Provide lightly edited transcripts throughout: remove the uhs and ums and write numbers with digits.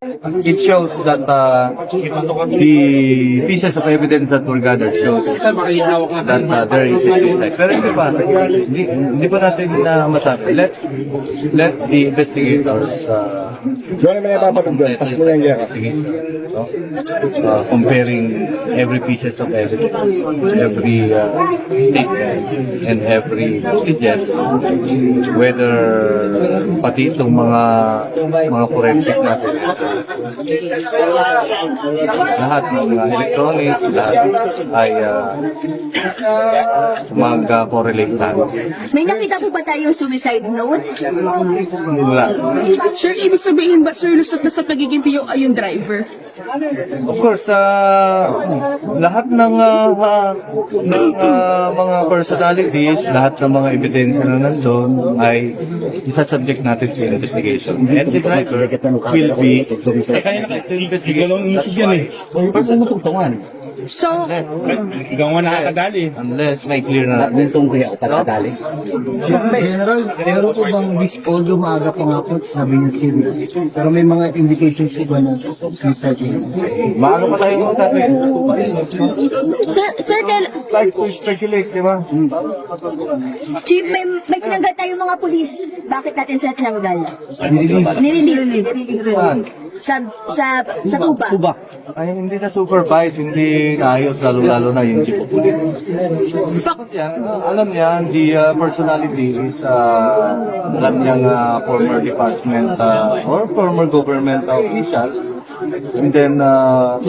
it shows that the pieces of evidence that were gathered shows that there is a suicide. Pero hindi pa natin na matabi. Let the investigators comparing every pieces of evidence, every statement, and every witness, whether pati itong mga forensic natin, lahat ng mga electronics, lahat ay mag-correlate lahat. May nakita po ba tayong suicide note? Wala. Sir, ibig sabihin ba, sir, lusot na sa pagiging PO ay yung driver? Of course, lahat ng mga personalities, lahat ng mga ebidensya na nandun ay isa-subject natin sa investigation. And the driver will be So, unless may clear na General, meron po bang dispolyo maaga pa nga po, sabi niyo sila. Pero may mga indications po ba na suicide? maano pa tayo magsabi. Sir, Like to speculate, di ba? Chief, may tinanggal tayong mga pulis. Bakit natin sila tinanggal? Nirilig. Sa Cuba. Ay, hindi na supervise, hindi naayos, lalo-lalo na yung chief of police. Alam niya, the personality is, alam niya former department or former government official. And then, of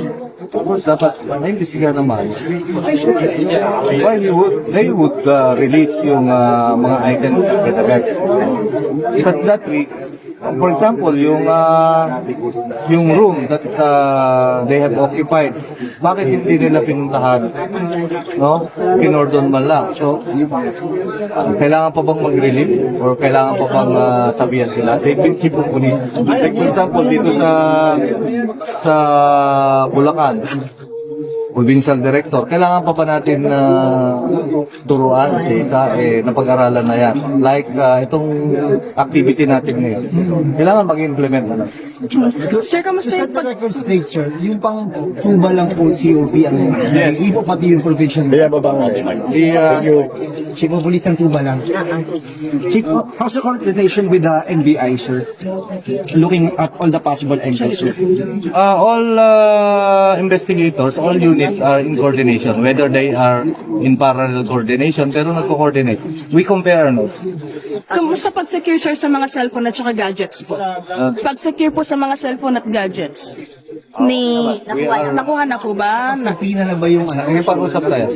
course, dapat na-imbestigahan naman. Why they would release yung mga items agad-agad. But that way, for example, yung room that they have occupied, bakit hindi nila pinuntahan? No? Pinordon man lang. So, kailangan pa bang mag-relieve? Or kailangan pa bang sabihan sila? They've been chief of police. Like for example, dito sa Bulacan, provincial director, kailangan pa ba natin turuan kasi napag-aralan na yan. Like itong activity natin ngayon. Kailangan mag-implement na lang. sir, kamusta Sa yung record state, sir, yung pang Cuba lang po COP ang Yes. ipo pati yung provincial. Chief of Police ng Cuba lang. Chief, how's the coordination with the NBI, sir? Looking at all the possible angles, sir. All investigators, all units are in coordination, whether they are in parallel coordination, pero nagko-coordinate. We compare notes. kamusta pag-secure, sir, sa mga cellphone at saka gadgets po? Pag-secure po sa mga cellphone at gadgets. Nakuha na po ba? Pina na ba yung May pag-usap tayo.